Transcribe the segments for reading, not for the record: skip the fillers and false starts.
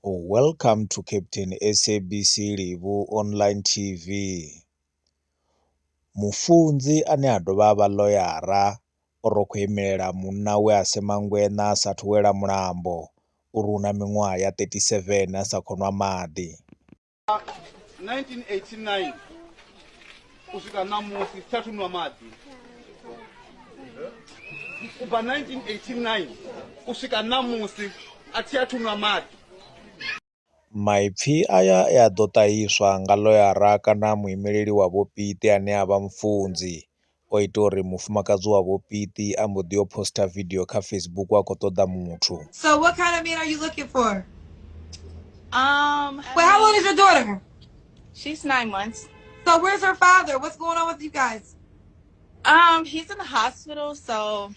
Welcome to Captain SABC Livhu Online TV. Mufunzi ane a dovha a vha ḽoyara ori u khou imelela munna we a sema ngweṋa a sathu wela mulambo uri hu na miṅwaha ya 37 a sa khou nwa maḓi. 1989 u swika ṋamusi thi athu nwa maḓi. U bva 1989 u swika ṋamusi a thi athu nwa maḓi. Maipfi aya e a ḓo ṱahiswa nga ḽoyara kana muimeleli wa Vho Piti ane a vha mufunzi o ita uri mufumakadzi wa Vho Piti a mbo ḓi yo poster video kha Facebook a khou ṱoḓa muthu. So what kind of man are you looking for? I Wait, how old mean, is your daughter? she's 9 months. So where's her father? What's going on with you guys? He's in the hospital, so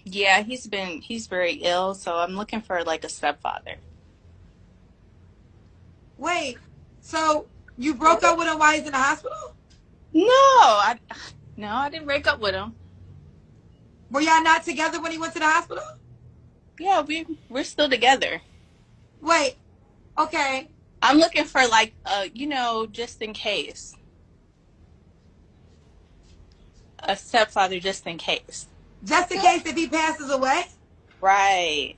yeah, he's very ill, so I'm looking for like a stepfather. Wait, so you broke up with him while he's in the hospital? No, I no, I didn't break up with him. Were y'all not together when he went to the hospital? Yeah, we're still together. Wait, okay. I'm looking for like just in case. A stepfather just in case. Just in case if he passes away? Right.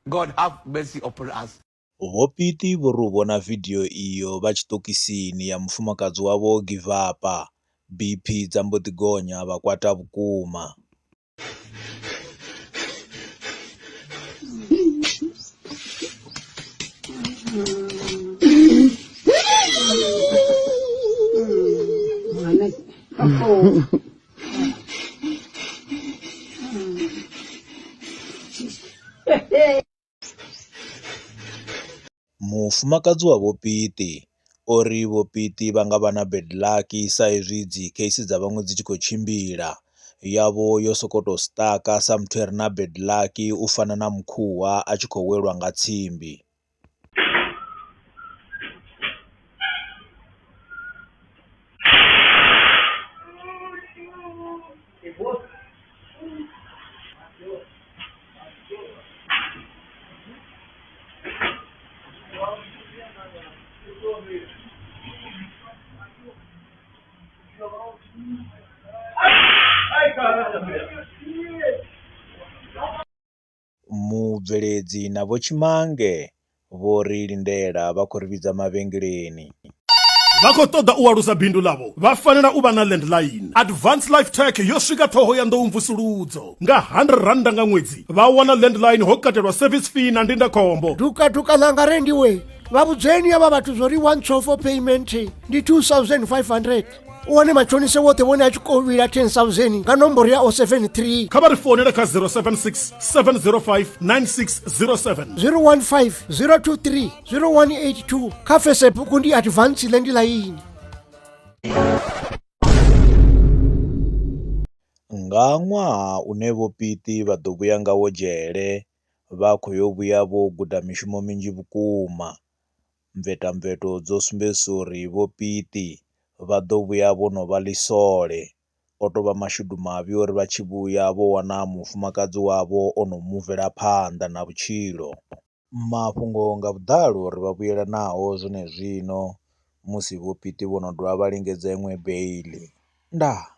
God have mercy upon us. Vho Piti vho ri u vhona vidio iyo vha tshiṱokisini ya mufumakadzi wavho o givapa, BP dza mbo ḓi gonya vha kwata vhukuma. Mufumakadzi wa Vho Piti o ri Vho Piti vha nga vha na bad luck sa izwi dzi case dza vhaṅwe dzi tshi khou tshimbila, yavho yo sokou tou sṱaka sa muthu a re na bad luck u fana na mukhuwa a tshi khou welwa nga tsimbi. Mubveledzi na Vho Tshimange vho ri lindela vha khou ri vhidza mavhengeleni. Vha khou ṱoḓa u alusa bindu ḽavho, vha fanela u vha na landline. Advance Life Tech yo swika Ṱhohoyanḓou mvusuludzo. Nga R100 nga ṅwedzi, vha wana landline ho katelwa service fee na ndindakhombo. Dukaduka ḽanga rendiwe vha vhudzeni avha vhathu zwo ri one for payment ndi 2500 u wane matshonise woṱhe vhone a tshi kovhila 10000 nga nomboro ya 073 Kha vha ri founele kha 076 705 9607. 015 023 0182 kha Facebook ndi advance landline. Nga ṅwaha une Vho Piti vha ḓo vhuya ngawo dzhele, vha khou yo vhuya vho guda mishumo minzhi vhukuma. Mvetamveto dzo sumbedzisa uri Vho Piti vha ḓo vhuya vho no vha ḽisole. O tou vha mashudu mavhi uri vha tshi vhuya vho wana mufumakadzi wavho o no muvela phanḓa na vhutshilo. Mafhungo nga vhuḓalo ri vha vhuyela nao zwenezwino musi Vho Piti vho no dovha vha lingedza iṅwe beiḽi. Ndaa.